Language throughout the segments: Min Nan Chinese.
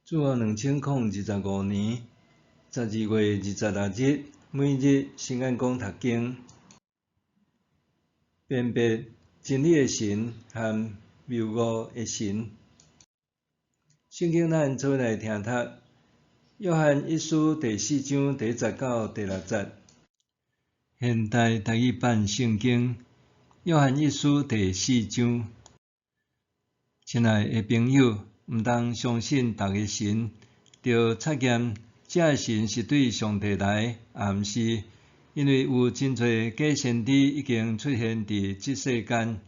主後2025年12月26日，每日新眼光讀經，辨別真理的神和謬誤的神。聖經咱做伙來聽讀，約翰一書第四章第一節到第六節。現代台語版聖經，約翰一書第四章。親愛的朋友，毋通相信逐个神，著察驗這个神是對上帝來，抑毋是，因為有真濟假先知已經出現佇這世間。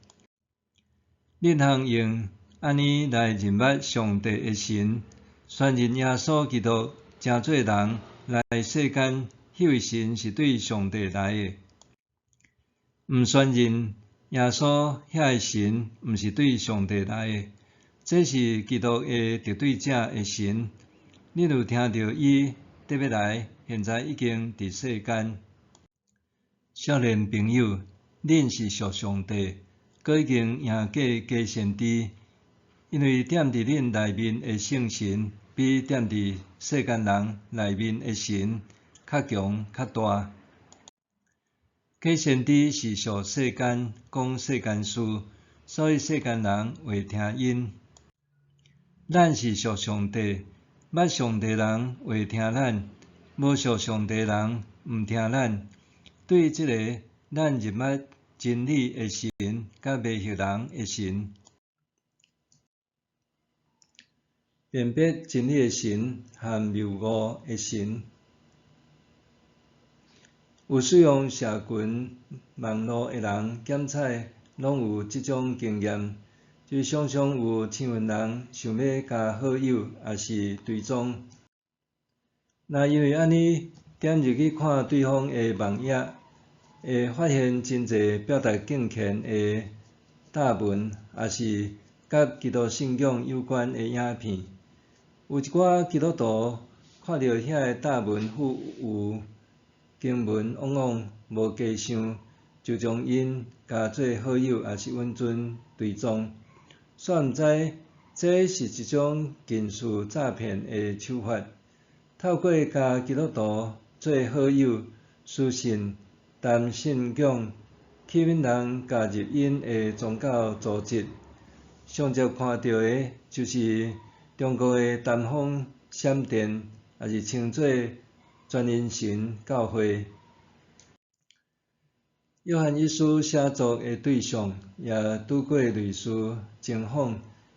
恁通用按呢來認捌上帝的神，宣認耶穌基督成做人來世間，彼位神是對上帝來的。毋宣認耶穌彼个神，毋是對上帝來的。這是基督的敵對者的神。恁有聽著伊得欲來，現在已經佇世間。少年朋友，恁是屬上帝，閣已經贏過假先知，因為踮佇恁內面的聖神，比踮佇世間人內面的神較強較大。假先知是屬世間，講世間事，所以世間人會聽𪜶。咱是屬上帝，捌上帝人會聽咱，無屬上帝人毋聽咱。對這个，咱認捌真理的神，佮迷惑人的神。辨別真理的神和謬誤的神。有使用社群網路的人檢採，攏有這種經驗，就是常常有身份人想欲加好友，抑是追蹤。若因為按呢點入去看對方的網頁，會發現真濟表達敬虔的貼文，抑是佮基督信仰有關的影片。有一寡基督徒看著遐个貼文附有經文，往往無加想，就將𪜶加做好友，抑是穩陣追蹤。煞毋知這是一種近似詐騙的手法，透過共基督徒做好友，私訊談信仰，吸引人加入𪜶的宗教組織。上捷看著的，就是中國的東方閃電，抑是稱做全能神教會。約翰一書寫作的對象，也拄過類似情況，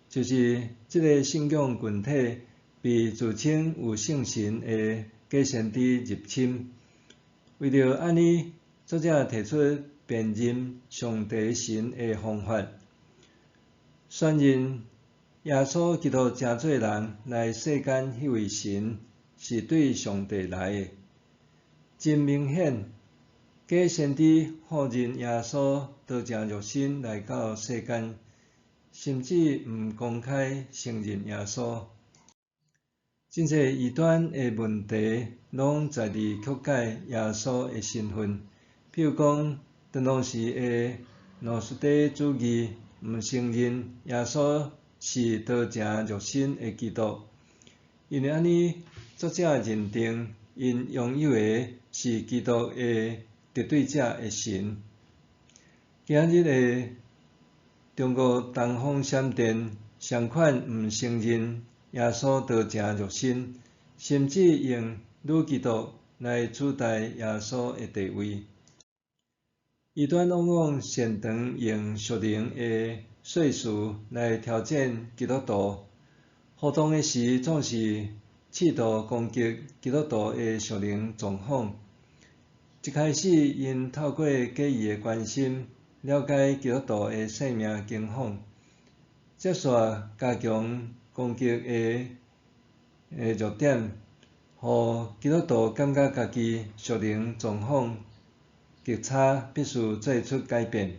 就是這个信仰群體被自稱有聖神的假先知入侵。為著按呢，作者提出辨認上帝神的方法，宣認耶穌基督成做人來世間彼位神是對上帝來的。真明顯，假先知否認耶穌道成肉身來到世間，甚至毋公開承認耶穌。真濟異端的問題，攏在佇曲解耶穌的身份。譬如講，當時的諾斯底主義毋承認耶穌是道成肉身的基督，因為按呢，作者認定𪜶擁有的是基督的敵對者的神。今日的中國東方閃電，相款毋承認耶穌道成肉身，甚至用女基督來取代耶穌的地位。異端往往擅長用屬靈的說辭來挑戰基督徒，活動的時總是試圖攻擊基督徒的屬靈狀況。一開始，𪜶透過假意的關心，了解基督徒的性命情況，接續加強攻擊的弱點，予基督徒感覺家己屬靈狀況極差，必須做出改變。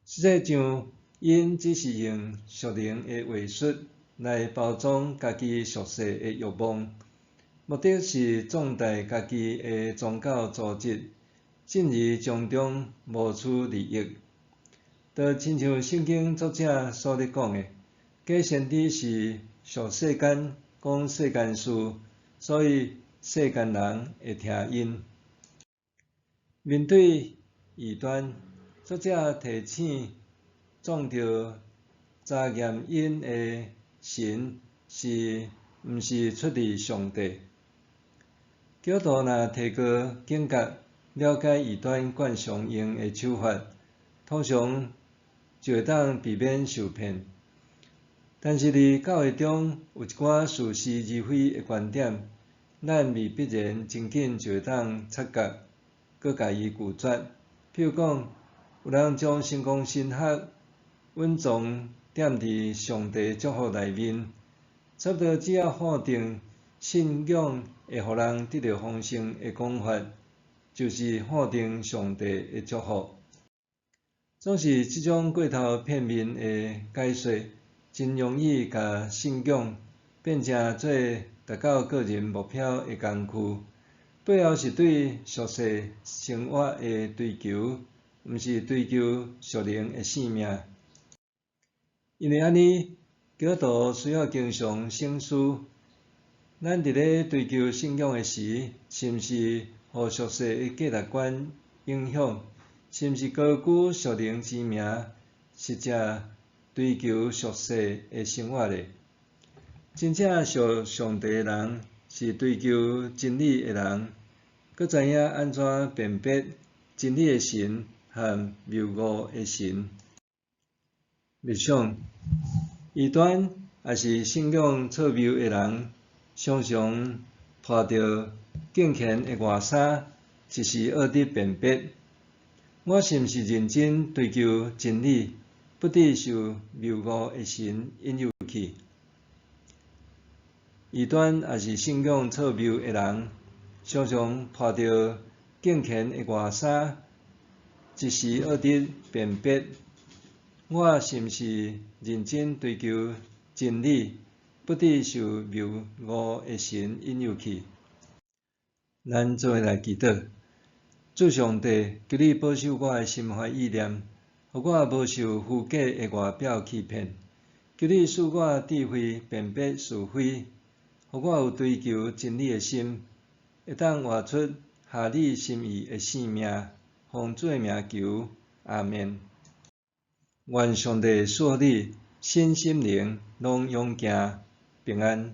實際上，𪜶只是用屬靈的話術來包裝家己屬世的欲望，目的是壯大家己的宗教組織，進而從中謀取利益。就親像聖經作者所咧講的，假先知是屬世間，講世間事，所以世間人會聽𪜶。面對異端，作者提醒創著查驗𪜶的神是毋是出自上帝。基督徒若提高警覺，了解異端慣常用的手法，通常就會當避免受騙。但是佇教會中有一寡似是而非的觀點，咱未必然真緊就會當察覺，閣共伊拒絕。譬如講，有人將成功神學隱藏踮佇上帝祝福內面，差不多只要否定信仰會予人得著豐盛的講法，就是否定上帝的祝福。總是這種過頭片面的解說，真容易共信仰變成做達到個人目標的工具，背後是對俗世生活的追求，毋是追求屬靈的性命。因為按呢，基督徒需要經常省思，咱佇咧追求信仰的時，是毋是予俗世的價值觀影響？是毋是高舉屬靈之名，實際追求俗世的生活咧？真正屬上帝的人，是追求真理的人，閣知影按怎辨別真理的神和謬誤的神。默想，異端抑是信仰錯謬的人，常常披著敬虔的外衫，一時愛佇辨別。我是毋是認真追求真理，不致受謬誤的神引誘去？異端抑是信仰錯謬的人，常常披著敬虔的外衫，一時愛佇辨別。我是毋是認真追求真理，不致受謬誤的神引誘去？咱做伙來祈禱。主上帝，求你保守我的心懷意念，予我無受虛假的外表欺騙。求你賜我智慧辨別是非，予我有追求真理的心，會當活出合你心意的生命。奉主的名求，阿們。願上帝賜予你身心靈攏勇健平安。